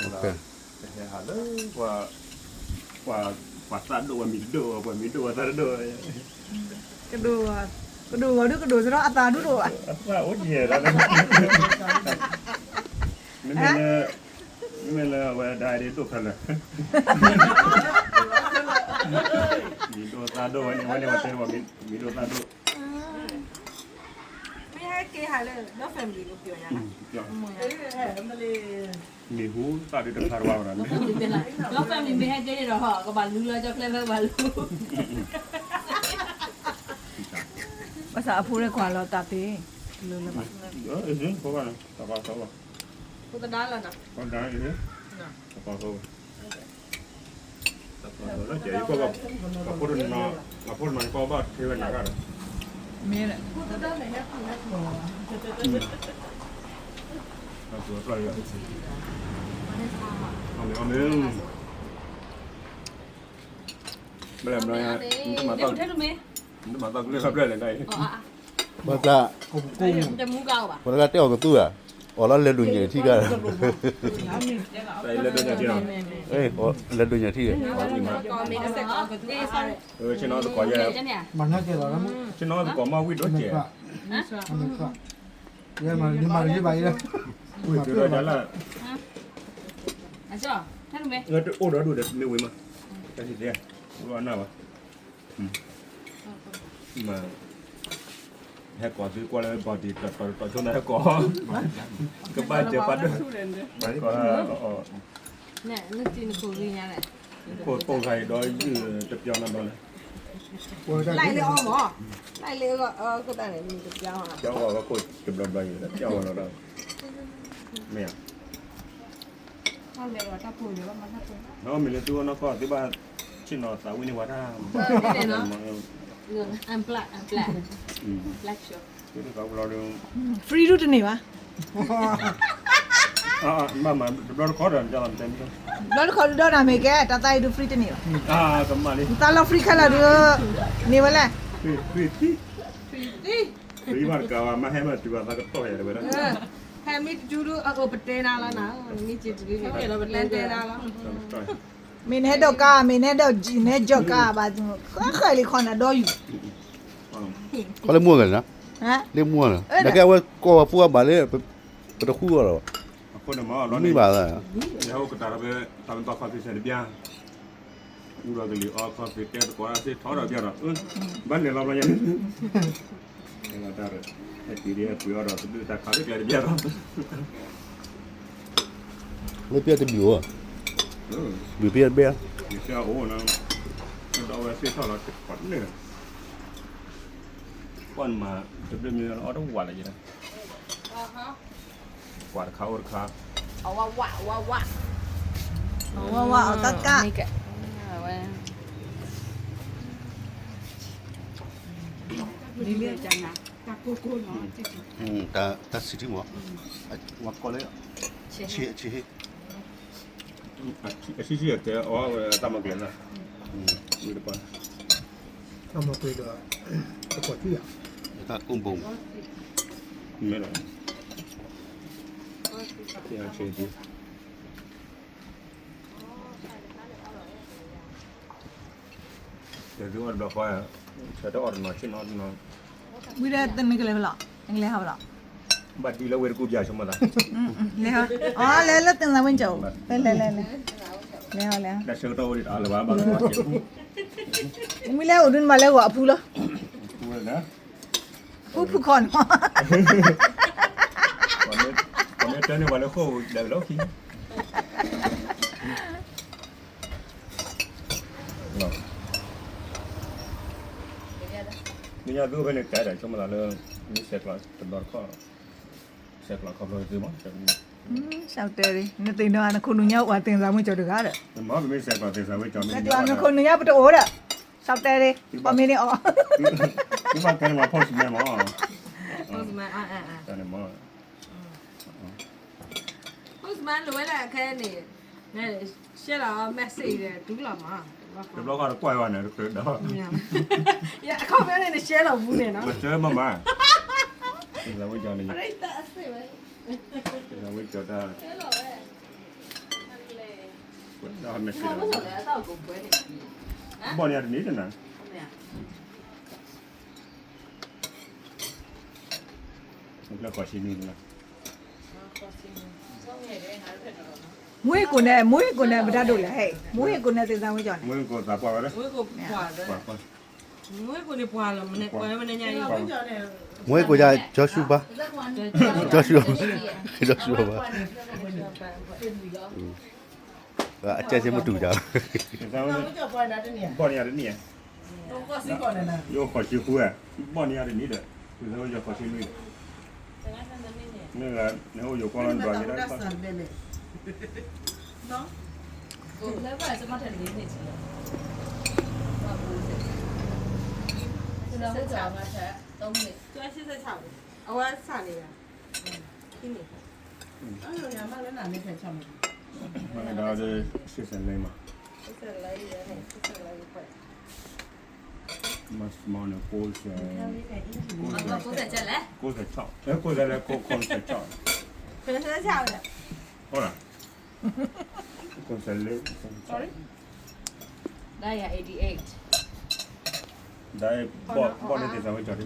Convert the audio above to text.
တဟဲဟးလၢ ပှၤသးဒိၣ်ပှၤမံၤတဒိၣ် ပှၤမံၤဒိၣ်ပှၤသးတဒိၣ် ကဒိၣ်ဂီၤဒုကဒိၣ်စရီအသးဒုဒိၣ်ဘၣ် အသးအိၣ်ယဲၢ်လီၤ မ့မ့ၢ်လၢ မ့မ့ၢ်လၢအဝဲဒၣ်ဒ်ဒိၣ်ခဲလၢာ် မံၤဒိၣ်သးဒိၣ်ဝဲန့ၣ် ဝဲန့ၣ်ဝဲတဲပှၤမံၤဒိၣ်သးဒိၣ် မ့ၢ်ဟဲက့ၤဟးလၢ ဒီ family ကပျီၤညါ မ့ၢ်ဟူသၣ်ဒုတခါတဝါဝဲဒၣ် ဒီ family မ့ၢ်ဟဲက့ၤန့ၣ်ဒီး ကဘၣ်လူလီၤ ကၠီကျဲဖဲကဘၣ်လူ ဘၣ်ဆၣ်အဖိရဲၣ်ခွါလီၤတၢ်သ့ လၢလၢဘၣ် ဖိသဒါလီၤနၤ ဖိသဒါ ပှၤဖိတနီၤ ပှၤဖိတနီၤကီဘၣ်ထဲဝဲနၤရၣ်ဒီး မ့ၢ် မ့ၢ် မ့ၢ် မ့ၢ် မ့ၢ် မ့ၢ် မ့ၢ် ဘၣ်သး ပှၤတဂၤတဲအီၤကသူဧါ, အီၤလၢလဲၤဒိးညၣ်ထံဂၤ, လဲၤဒိးညၣ်ထံဂၤ, ဆ့ၣ်နီၤသကိးယဲ, ဆ့ၣ်နီၤသကိးမ့ၢ်ဝံၣ်ဒိၣ်ကဲ, ဝံၣ်ဒိၣ်ဒၣ်လၢ, အိၣ်ဒီးဒိၣ်ဒီးမ့ၢ်ဝံၤမး, တၢ်ထံၣ်သ့, ဘၣ်နၢ်ဘၣ် မ့ၢ် ဟဲကိးသုကွၢ်လၢဘီၣ်ဒံး တီတီတီဆိနဟဲကိး, ကဘၣ်စၢၤပာ်ဒိၣ်, ကိး, ခိၣ်တိၢ်ခါအံၤဒီးယုၢ် တပျီနၤဘျီလဲၣ်, လၢလၢအီမး, လၢလၢအီခိၣ်တၢ်န့ၣ် မ့ၢ်တပျီ, ပျီဝဲခိၣ်တဘျီဘျီအံၤ ပျီဝဲလီၤဒီး, မ့ၢ် မ့ၢ်လၢသုဝဲနီၢ်ကီၢ်သုဘၣ်, ဆ့ၣ်နီၤသးဝံၣ်န့ၢ်ဝဲတၢ်, ဘျီတခီဒုး, ဘျီတခီဒုးဒီးနၤမ့ၢ်ကဲ တၢ်သးအံၤဒုး free တန့ၢ်ဘၣ်, သးလီၤ free ခဲလၢာ်ဒုး, န့ၢ်ဝဲလဲၣ်, free ဘၣ်တကးဘၣ် မ့ၢ်ဟဲမ့ၢ်တုၤဘၣ်သးကတီၢ်ယၤတဝဲဒၣ်, ဟဲမ့ၢ်တတုၤဒုး အအၢပတဲနၤလီၤနၤ, မ့ၢ်က့ၤတုၤ လဲတဲနၤလီၤ, မ့ၢ်နဟဲဒိးကါ မ့ၢ်နဟဲဒိးကါဘၣ်, ဃဲဃဲလံခီနၤဒီယူၤ, ခီလၢမူဂၤလီၤ, လၢမူဂၤလီၤ, နကဲအဝဲကိးဝဲဖိအဘၣ်လၢ, ပတဃုအီၤလီၤ, မ့ၢ်ဘၣ်လၢ, ယဟဲအိၣ်ကတၢၢ်ဒီးဖဲ, တၢ်မ့ၢ်ဘၣ်ခီဖံးစဲးတဘျါ, အူဒီးကလံၤအီခီဖံး တဲသကိးတၢ်စ့ၢ်ထီၣ်ဒီးဘျါဒီး, ဘၣ်န့ၣ်လီၤဘျီညါ, ဟဲတုၤဒ်ဟဲပှ့ၤအီၤဒီး တဘျုးတၢ်ခးလၢကျဲတဘျါဒီး, လၢပျဲတဘျုးဧိၤ, ဘျုးပျဲတဘျါ, ယစၢ်အိၣ်နၤ, ဒီးဝဲစ့ၢ်ထီၣ်လီၤတခီန့ၣ်, ကွၢ်နမၤ, တဘျုးမ့ၢ်အီတဝးလၢၤယဲ, ကွၢ်တခါအိၣ်တခါ, ဝဝဝ, ဝဝဝ, အီကက, တၢ်စံးထံမး, ဝၤကီၢ်လၢ, ဆံး, အဆံဆံအကဲအီဝဲတၢ်မၤကျဲၤလၢ, တၢ်မၤကျဲၤဒီး, တၢ်ကိၢ်ဘိ, မ့ၢ်ဒီး, ဆံးဆံး တၢ်ဒုးအီၣ်တဘျီဃီ, ဆၢတအီၣ်တနီၤဆ့ၣ်နီၤတနီၤ, ဝံၤဒီးတနကလဲၤဖဲလဲၣ်, နကလဲၤဟးဖဲလဲၣ်, ဘၣ်ဒုးလၢဝဲတကူပၠးဆိမသး, လဲၤ, အီ လဲၤလၢသ့ၣ်သးဝ့ၣ်ကၠီ, လဲၤလဲၤလဲၤ, လဲၤလဲၤ, တၢ်ဆၢကတီၢ်ဝဲဒ်တအါလၢၤဘၣ်ဘၣ်, မ့ၢ်လဲၤအိၣ်ဒုးနဘၣ်လဲၤဂီၤအပူၤလီၤ, ဖုဖုခီနီၤ, ပှၤမ့ၢ်တဲန့ၢ်ပှၤလၢဃိၣ်ဒၣ်လီၢ်ခံ နညါသူဖဲန့ၣ်ကဲဒီး ဆိကမိၣ်သးလၢ မ့ၢ်ဆဲးကျိးတဘျီတခီၣ်, ဆဲးကျိးခီဖျိသုမး, စးတဲရံ, နသ့ၣ်နီၣ် နခိၣ်နူာ်ညါအိၣ်သ့ၣ်သးဝ့ၣ်ကၠီတဂၤဒီး, မ့ၢ်မ့ၢ်ဆဲးကျိးသ့ၣ်သးဝ့ၣ်ကၠီမ့ၢ်, နခိၣ်နူာ်ညါပတအိၣ်ဒီး, စးတဲရံ, ပှၤမ့ၢ်န့ၣ်အီၤ, သုဘၣ်ကဲန့ၣ်ပှၤ postman မး, postman မး, postman လိာ်ဝဲဒၣ်ခဲန့ၣ်, ရှဲလီၤ message ဒီး တူၢ်လီၤမး, တဘျီဃီတကွၢ်ဝဲန့ၣ် တကြၢးဒီး, ယအခီပညီန့ၣ် နရှဲလီၤဘူးန့ၣ်နီၤ, မၤစၢၤမးမး, သ့ၣ်သးဝ့ၣ်ကၠီန့ၣ်, သ့ၣ်သးဝ့ၣ်ကၠီတၢ်, ဘီၣ်န့ၣ်တနံၤတနၤ, လၢဃီၤဆံနွံနၤ, မူဟ့ၣ်ကိၣ်န့ၣ် မူဟ့ၣ်ကိၣ်န့ၣ် ပတၢ်ဒိၣ်လဲၣ်, မူဟ့ၣ်ကိၣ်န့ၣ်သ့ၣ်သၣ်ဝဲကီၢ်န့ၣ်, မူဟ့ၣ်ကိၣ်သးပှၢ်ဝဲလၢ မူဟ့ၣ်ကိၣ်န့ၣ်ပှၤလီၤ, မူဟ့ၣ်ကိၣ်ယါ Joshua ဘၣ်, Joshua, Joshua ဘၣ်, အကဲဆ့မတူၢ်ယါ, ဘီၣ်န့ၣ်ယါတနံၤ, ယအိၣ်ဃီၤဆံဃုဧါ, ဘီၣ်န့ၣ်ယါတနံၤဒီး, နအိၣ်ယိၤကီၢ်လီၤနဒွးက့ၤဒၣ်, အဝဲဆၣ်န့ၣ်ယါ, မ့ၢ်ဒီး ဆံဆဲးလဲမး, မၤစမီန့ၣ် ကိးဆဲး, ကိးဆဲးလဲ, ကိးဆဲးလဲ, ကိးဆဲးလဲ, ဒီးဘီၣ်န့ၣ်သ့ၣ်သၣ်ဝဲကီၢ်ဒ်